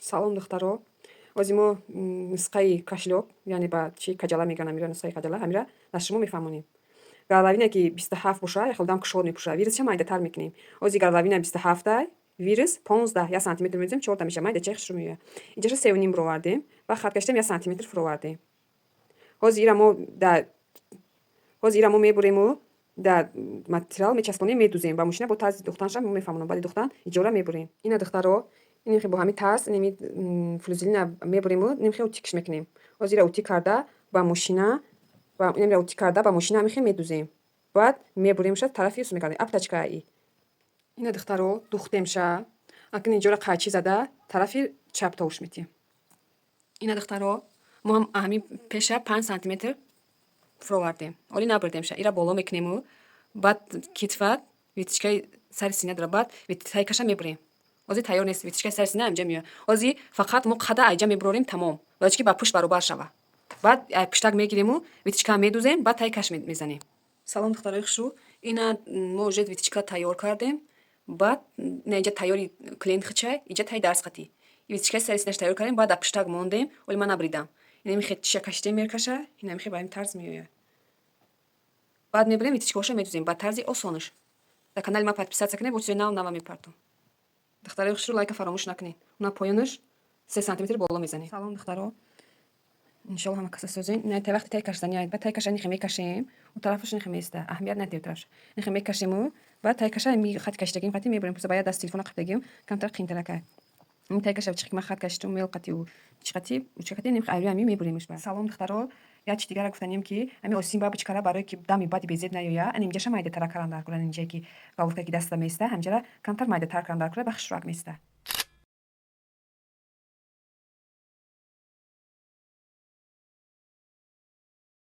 Салом, духтаро. Ози мо нусхаи кошелёк, яъне ба чи каҷала мегӯянд, амира нусхаи каҷала, ҳамира дар шумо мефаҳмонем. Горловина ки 27 боша, яхел дам кушод мепӯша, вырез ша майдатар мекунем. Ози горловина 27-ай, вырез 15, 1 сантиметр мезем, чорта меша, майдачаи хушрӯ меояд. Инҷаша 3,5 бировардем ва хат кашидем, 1 сантиметр фуровардем. Ҳозир ира мо мебурему дар материал мечаспонем, медузем ба мошина. Бо тарзи духтанша мо мефаҳмонам. Баъди духтан иҷора мебурем. Ина, духтаро, инихе бо ҳамин тарз инами флюзелина мебурему нимхе утюг ш мекунем. Ҳозир ира утюг карда ба мошина ва инамира утюг карда ба мошина ҳамихе медузем. Баъд мебуремша, тарафи ус мекардем. Обтачка и. Ина, духтаро, духтемша. Акнун инҷора қайчӣ зада тарафи чап товуш метиҳем. Ина, духтаро, мо ҳам ҳамин пеша 5 сантиметр фуровардем. Оли набурдемша. Ира боло мекунему, баъд китфа вытачка и сари сина дора, баъд тайкаша мебурем. Ҳозир тайёр нест, вытачка и сари сина инҷа меояд. Ҳозир фақат мо қада айҷа мебурорем, тамом. Бояд ки ба пушт баробар шава. Баъд пуштак мегириму вытачка медузем, баъд тай каш мезанем. Салом, духтарои хушрӯ. Ина мо уже вытачка тайёр кардем. Баъд ина инҷа тайёри клиент хичай, инҷа тай дарс қатӣ. Вытачка и сари синаш тайёр кардем, баъд дар пуштак мондем, оли ман набридам. Инамихе чиша кашидем, меркаша, инамихе ба ин тарз меояд. Баъд мебурем, вытачка ҳоша медузем ба тарзи осонаш. Дар канали ман подписаться кунед, бо чизои нав нава мепартом. Духтарои хушрӯ, лайка фаромӯш накунед. Уна поёнаш 3 сантиметр боло мезанем. Салом, духтаро. Иншолло, ҳама каса созен. Ина тай вақти тай кашидани, баъд тай каша нихе мекашем, у тарафаш нихе меиста. Аҳамият надиҳед тарафаш. Нихе мекашему, баъд тай каша ми хат кашидагим қати мебурем. Пуса ба як даст телефона қаптагим, камтар қиинтаракай. Ин тай каша чихи ма хат кашидум, мел қати чи қати, чи қати нимхе айрӯи ҳами мебуремш ба. Салом, духтаро. Як чи дигара гуфтанем, ки ҳами осин бабочка ра барое ки дами бади безеб наёя, ан инҷаша майдатара кардан дар кора, инҷае ки головка ки даста меиста, ҳамҷара камтар майдатар кардан дар кора, ба хушрӯак меиста.